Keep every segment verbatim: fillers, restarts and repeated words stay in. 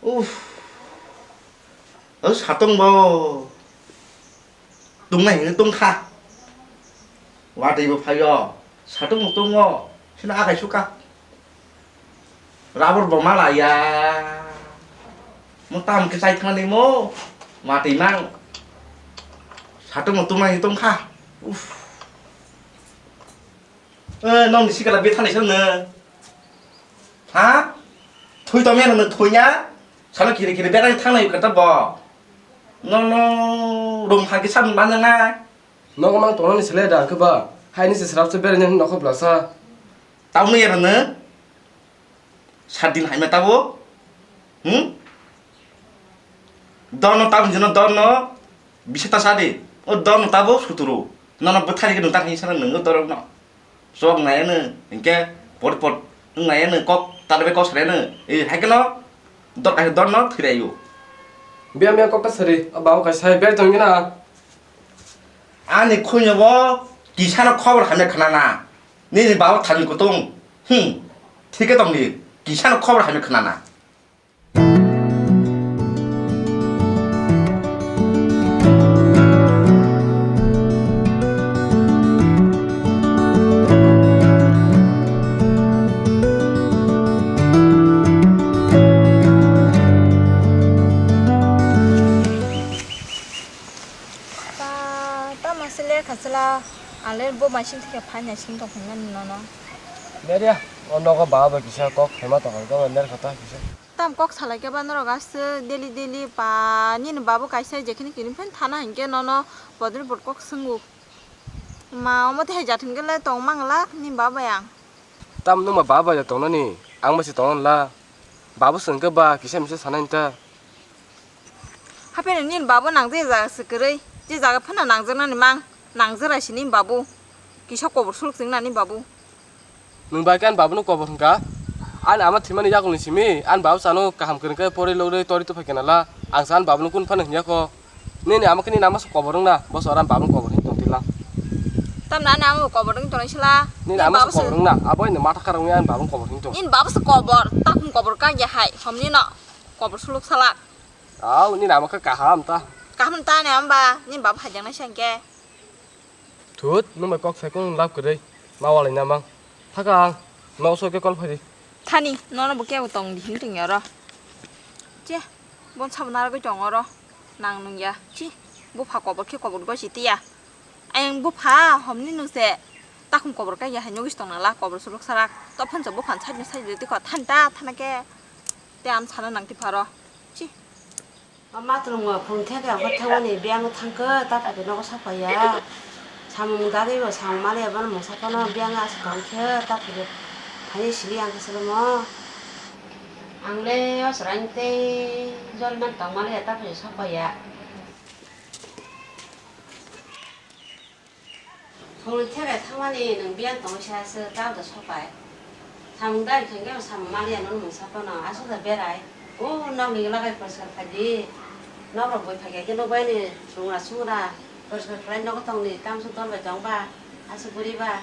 Uff. O satung bo. Tungnai hwnwi tungkha. Watwi bo phaio. Satung bo tungo. Sino akai suka. Rabor bo malaya. Mo tam khe chai thangni mo. Watwi mang. Satung bo tungnai tungkha. Uff. Eh, nokni sikala bethani sano. Ha? Thui tongya nang thui ya? Sano kiri kiri berani thangnai kata bo. Nokno rum hagi sam manang na. Nogo mang tongnani sele da khe ba. Haini se srap se berani nokho blasa. Tamo ya nang. Sadin haima tabo. Hmm? Dorno tamo jino dorno. Bisa ta sadi. O dorno tabo suturu. Nono bwthari ke nung tang hinsa nang nung dorno. Sok nai ano, hingke pot pot nung nai ano, kok tadbe kok sare ano. Eh, hai keno, dor kaisa dor no thwi rai o. Biya miya kok ta sari, o babo kaisa hai ber tong gina. Ani khunyo bo, kisano khobor hamya khana na. Nini babo thani kutung. Hmm, thike tong ni, kisano khobor hamya khana na. Ta, tamo se lekha chwla, ang le bo mai sing thikhe phai nai sing tong phai nani nono. Berya, o nogo baba bai kisa kok phaima tong khe, tamo ner kha ta kisa. Tam kok salai khe ba norok aswk daily daily pa nini babu kaisa jekhini kini phan thana hinkhe nono bodol bod kok swngo. Ma omo tei hai jat hinkhe le tong mang lak nini babu bai ang. Tam nwng ma babu bai tongnani, ang bai se tongna la. Babu se hwnkhe ba kisa misa sanai ta. Hapheno nini babu nang je jaga se kwrwi, je jaga phano nangjaknani mang, nangjakrai se nini babu. Kisa kobor suluk se wngna nini babu. Nwng bai khe ani babu no kobor hwnkha? Ani ama thwimani yakulni simi ani babu chano kaham kwrwng khe porwi logwi tori tongphai khe nala. Ang sa ani babu no kunu phano hwnya kho. Nini ama khe nini ama se kobor wngna, boso oro ani babu no kobor hwn tong tila. Tamni ani ama bo kobor wng tongnai sila. Nini ama se kobor wngna, abo ani matha kharang ani babu no kobor hwn tong. Nini babu se kobor, takhum kobor kang ya hai, somni no kobor suluk sala. Au, nini ama khe kaham ta. Kaham ta ni amba, nini babu hajang nai sangke. Thut, nwng bai kok sai kung lab kwrwi, ma walai na mang. Thaka ang, nok so khe call phai di. Thani, nono bo kebo tong di hing tong ya ro. Che, bon sabo naragwi tong oro, nang nung ya. Chi, bupha kobor khe kobor goi si tiya. Ayang bupha homni nung se, takhum kobor kai ya hai nugwi tong nang la kobor suluk sarak. To phan sa bupha side no side rw tikho, than ta, thana khe. Te am sana nang ti pharo. Chi. O matrung o phung theke ang thangmani biyang thangkhe ta phaikhe nogo sapaiya. Samung dagwi bo samung maliya bono mungsa phano biyang aswk tong khe ta phaikhe phaini sili ang khe selemo. Ang le o chwraini tei jol man tong maliya ta phaikhe sapaiya. Phungni theke thangmani nwng biyang tongwi sa se ta da sopai. Samung dai khe khe samung maliya nono mungsa phano aswk da berai. O nokni lagai poriskar khai di. Nok rok bui phai khe nokbai ni sungra sungra poriskar khlai nogo tongni tamsok dol bai tong ba aswk buri ba.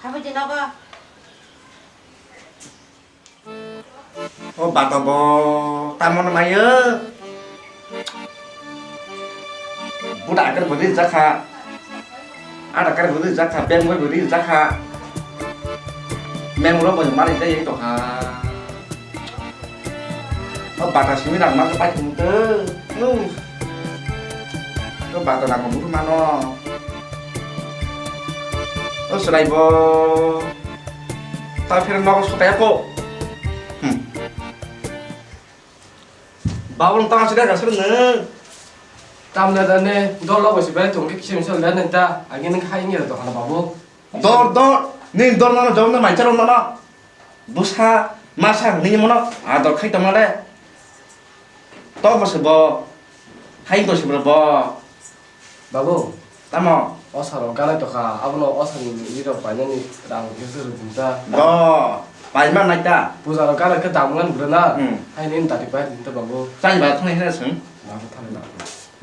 Habai di nogo. O bata bo tamo no mayo. Buda akar budi jakha. Ada akar budi jakha, beng boi budi jakha. Meng ro boi mari jai to ha. O bata simi rang ma pai thum te. Nu. O bata na ko mano. O serai bo. Ta phir nogo sutaya ko. Hmm. Babul tang sida gasur ne. Tam da da ne, dol logo si bai tong ke kisi misal da ne ta. Agi nang khai ngi da to hana babu. Dor dor, ni dor nono jom na mai charo nono. Busa masa ni mono ador khai tong le. To bo se bo. Hai to se bo. Babu, tamo? O saro ganai tokha, abono o sani ni rok painani rang kisa rw dinta. Do, paima naita. Puja rok ganai khe dam ngan bwrwna. Hmm. Hai nini dati pai dinta babu. Chani ba thani hena sung. Babu thani na.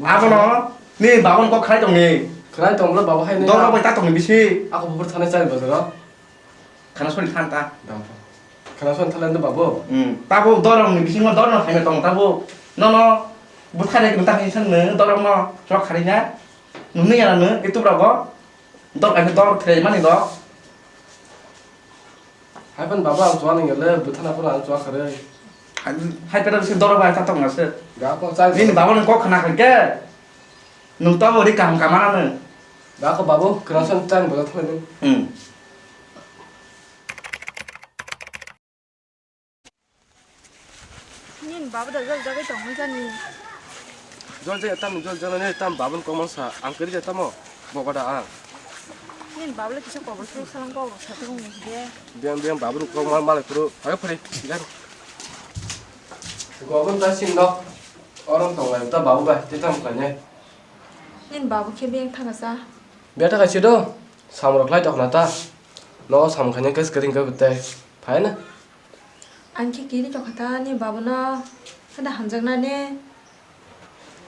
Abono ni babon kok khlai tongni. Khlai tonglo babu hai ni. Doro bai ta tongni bisi. Ako bubur thani chani bazaro. Khana sori than ta. Dam. Khwnason thala nw babu. Hmm. Tabo dorong ni bisingo dorong khaina tong tabo. Nono bwthai rek nw ta hinsa nw dorong no chok khari na. Nunu ya nw itu rago. Dor khaina dor thre mani do. Hai pan babu ang chwa nang le bwthana pura ang chwa khare. Hai pera bisingo dorong bai ta tong na se. Ga ko chai. Nini babu nw kok khna khan ke. Nung to bo ri kaham kamana nung. Da ko babu, kerasan tang bela thoi nung. Hmm. Nin babu da jol jagai tong jani. Jol jagai tam, jol jagai ne tam babun komon sa, ang keri ja tamo, boba da ang. Nin babu le kisa kobor suluk salang kobor sa tong ni de. Biang biang babun komon malai kuru, ayo pare, gar. Gobun da sin nok, orang tong lai ta babu ba, ti tam kanya. Nini babu khe beng thangasa. Beta kaisi do, samrok lai tokna ta. No samkhaini khe skring khe bwtai. Phaina. Ang khe kiri tokha ta ni babu no. Kada hamjak na ne.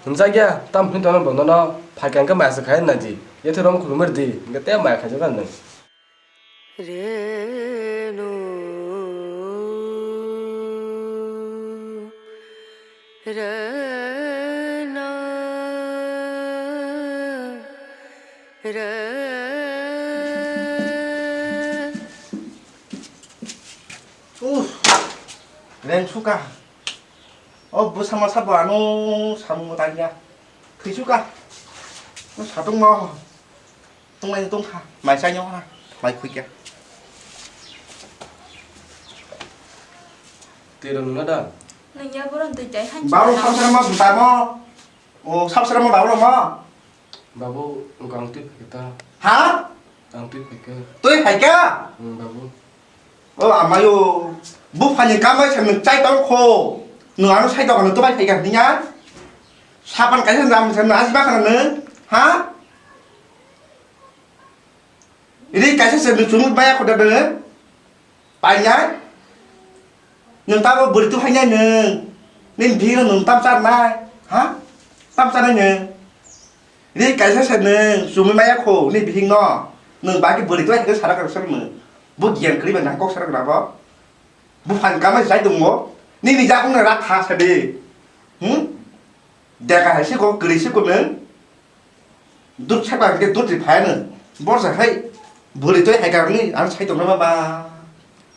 Hamjak ya, tam hin tono bondo no. Phai kang khe masa khai na di. Yathe rom khulumar di. Nge te mai khaja kan nang. Renu, rena, re- Uff, reng suka. O bwsa masa bo ano samung tanya. Thwi suka. O satung no. Tunglai tongkha, mai chaino ha, mai khuikya. Twi rwngno da? Nangya borom twi chai han. Baro samsara ma bwtamo. O samsara ma baro ma. Babu, ang twi phaikha ta. Ha? Ang twi phaikha. Twi phaikha? Hmm, babu. O amayo, buphani kamai se nwng chai tong kho. Nwng ano sai tong ano tubai phai kha hwnwi ya. Sapan kaisa jam se nwng asba khana nwng, ha? Ri kaisa se nwng chumui baya kho da nwng. Painai. Nwng tamo bwrwi tu phainai nwng. Nini bihik nwng tam charnai, ha? Tam charnai nwng. Ri kaisa se nwng chumui maya kho ni bihik no. Nwng baki bwrwi klai khe sara kha sar nwng. Bo giyan kwrwi ba nang kok sara kha bo. Buphang kamai sai tongo. Nini jakung na rak kha sadi. Hmm? Deka hai se ko kwrwi se ko nwng. Dut sakla ke dut ri phai nwng. Bor sa hai. Bwrwi toi hai karni ang sai tongna ba ba.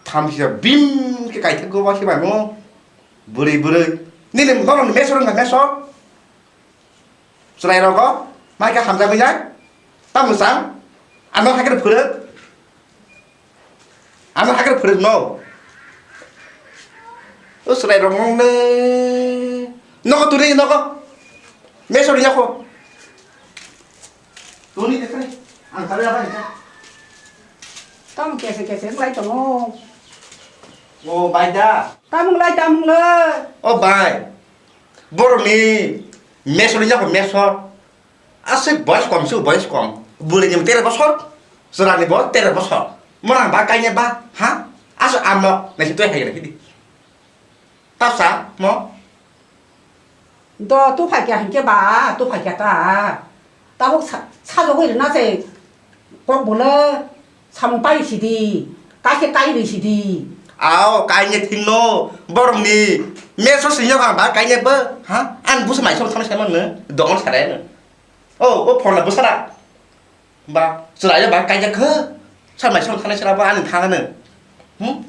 Tham sisa bim ke kai thak go ba se ba no. Bwrwi bwrwi. Nini bono mesor wngkha mesor. Chwrai rogo, mai khe hamjagwi nai. Tamo chang? Ano hakhe phwrwk. Ano hakhe phwrwk no. O chwrai rok nong ne. Nogo tuni nogo. Mesori yako. Tuni de kani. Ang tare abai ka. Tamo kese kese lai tongo. O bai da. Tamung lai tamung le. O bai. Borokni mesor ni jako mesor. Aswk boyes kom se boyes kom. Bwrwi ni tere bosor. Chwrani bo tere bosor. Mona ba kaine ba ha? Aswk amok naisi twi hai gana hidi. Tapsa mo. Do tu phai kya hingke ba tu phai kya ta. Tabuk sa sa jogoi rina se. Kok bole. Samung pai sidi, kaise kai ri sidi. Ao, kaine thingno, borokni meso singyo kha ba kaine bo, ha? Ang busa mai song thana sai manno, dongon sarai no. O, o phone la busa da. Ba, chwrai ba kaijak kha. Sa mai song thana sara ba ani thana no. Hmm?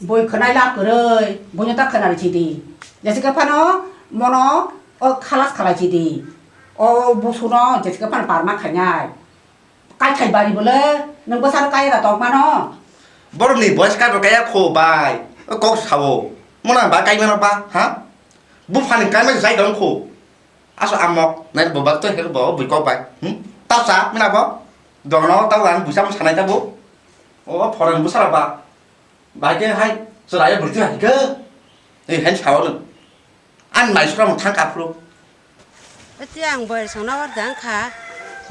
Boi khwnai la kwrwi, boino ta khwnari sidi. Jesi kha phano, mono, o khalas khalai sidi. O busuno, jesi kha phano parma khainai. Kaithai bari bole, nwng bwsano kaiya da tong mano? Borokni boys kaibo kaiya kho bai, o kok sao. Mona ba kaimano ba, ha? Buphani kaima jai dong kho. Aso amok, nai bo ba to hel bo bui kok bai. Hmm? Tapsa, mina bo? Dongno tabo ang buisa mo sanai tabo. O foreign busara ba. Bai ke hai, chwrai bwrwi hai ke. Ei, hai sao no. Ani mai sora mo thang kaphuru. Ati ang boyar songna war jang kha.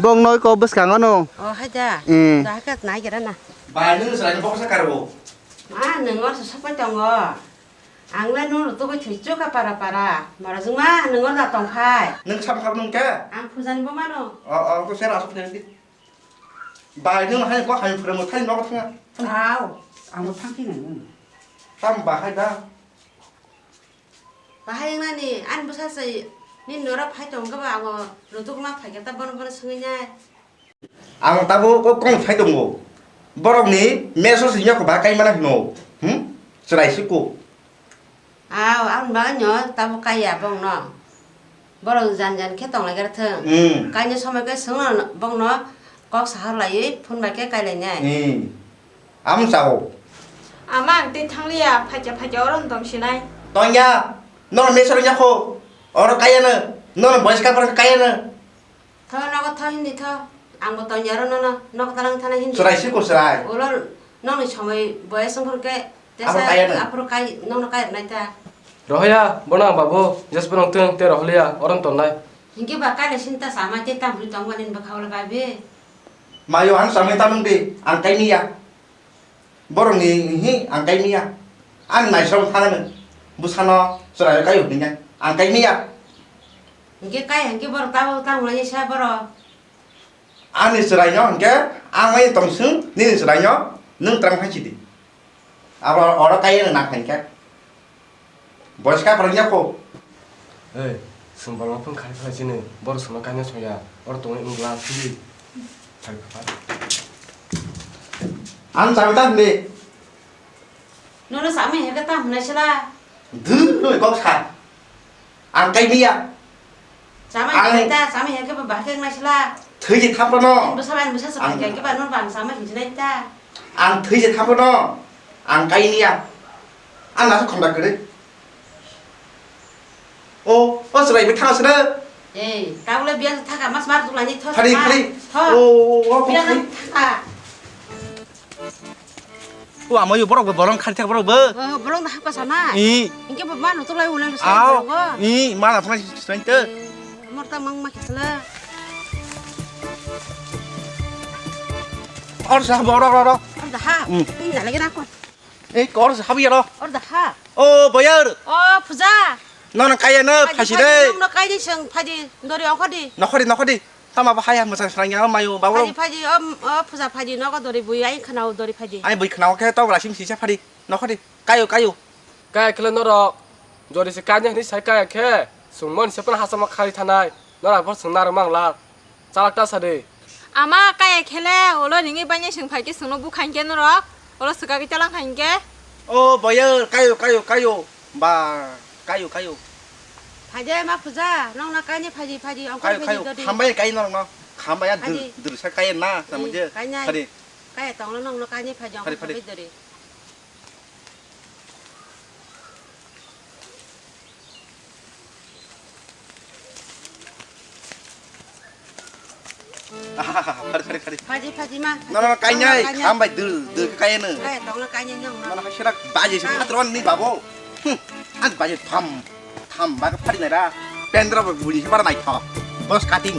Bong noi ko bwskango no. O hai da. Hmm. Da ka nai gira na. Bai nung chwrai boksa karbo. Ma nung or sa sapai tongo. Ang le nung rutu ko thwi chu ka para para. Mara jung ma nung or da tong khai. Nung sam khap nung ke? Ang phujani bo mano. O, o, ko sera asuk phai di. Bai, nwng hai kok hai phwrwngmwthai nogo thangya. Aw, ang bo thang khe nang. Tam bahai da. Bahai wngnani, ani bwsa se nini norok phai tongkha ba, amo rutuk ma phaikha ta bono bono swngwi nai. Ang tabuk o kong phai tongo. Borokni meso se nyok ba kai mana hino. Hmm? Chwrai siko. Aw, ang bagwi no tabuk kaiya bongno. Borok jan jan khe tong lai thung. Hmm. Kainwi somoi khe swngno bongno kok sahar laiwi phone bai khe kai lai nai. Hmm. Am sao. Ama ang tei thangliya, phaikya phaikya oro tong sinai. Tongya, nono mesero nyakho, oro kayano, nono boys kapar kayano. Tho nogo tho hindi tho, ang bo tongya oro nono, nok talang thana hindi. Chwrai siko chwrai. Ulo nokni somoi boys wngphuru khe, tesa kayano. Aphuru kai, nono kai rwnai ta. Rohoya, bono ang babu, jes bono tong te rohliya, oro tongnai. Hingke ba kaile sinta sama te tamri tongmani bwkha ulo babi. Mayo ang samai tamung de, ang kai niya. Borokni hi ang kai niya. Ang naisrong thangano. Bwsano chwraio kai hwnwi ang kai niya. Hingke kai hingke borok tabo tamo lai sa borok. Ani chwraino hingke ang mai tongsung nini chwraino nwng twrang phansidi. Abo oro kai nang khankhe. Boys ka parang ya ko. Ei, sumbalma phung khai khai sini, bor summa kanya soya, or tong in glass di. Khai khai. Ang jang ta ni. Nono sami heka ta hwnai sila. Du, noi kok sa. Ang kai biya. Sama ang heka ta, sama heka ba bahkeng nai sila. Thwi je thapano. Bwsa bai bwsa sa ang kai ke ba nono bang sama hinjinai ta. Ang thwi je thapano. Ang kai niya. Ang nasa khonda kere. O, o chwrai bai thang sene. Ei, tabule biya thaka mas mar dulani tho. Khari, khari. Tho. O, o, o, biya khari. Thaka. O amo yo borok bo bolong khari thak borok bo. O, bolong da hapa sana. I. Inke bo mano tulai ulan sa borok bo. I, mana thang sene te. Mor ta mang ma khesla. Or sa borok ro ro. Or da ha. Ni na lagi na ko. Ei, kor se habi aro. Or da ha. O, boyar. O, puja. Nono kaya no, phasi de. Nongno kai di seng, phadi, dori ongkho di. Nokho di, nokho di. Tama ba haya mwsang srang ya, mayo, bawo. Phadi, phadi, o, o, puja phadi, nogo dori bui, ai khanao dori phadi. Ai bui khanao khe, to rasim sisa phadi. Nokho di. Kayo, kayo. Kaya khele norok. Dori se kanya hini sai kaya khe. Sungmon se pan hasama khari thanai. Norok bo sung naro mangla. Chalak ta sadi. Ama kaya khele, olo ringwi banya sing phaikhe sungno bukhain khe norok, olo swkagwi talang khain khe. O boyar, kayo, kayo, kayo. Ba, kayo, kayo. Phaide ma puja, nongna kaini phaidi, phaidi, ongkor kayo, phaidi kayo. Dodi. Khambai kai norokno. Khambai ya dur, phaidi. Dur sa kai na, samuje. Kainai. Phaidi. Kaya tongno nongno kaini phaidi, ongkor phaidi dori. Phari, phari, phari. Phaji, phaji ma. No, no, no, kainai, kainai. Kham bai dul, dul kainai. Kaya tongno kainai nong. Mana hai serak baje se patron ni babo. Hmm, an baje tham, tham ba phari nai ra. Pendra ba buri se bara nai tho. Boss cutting.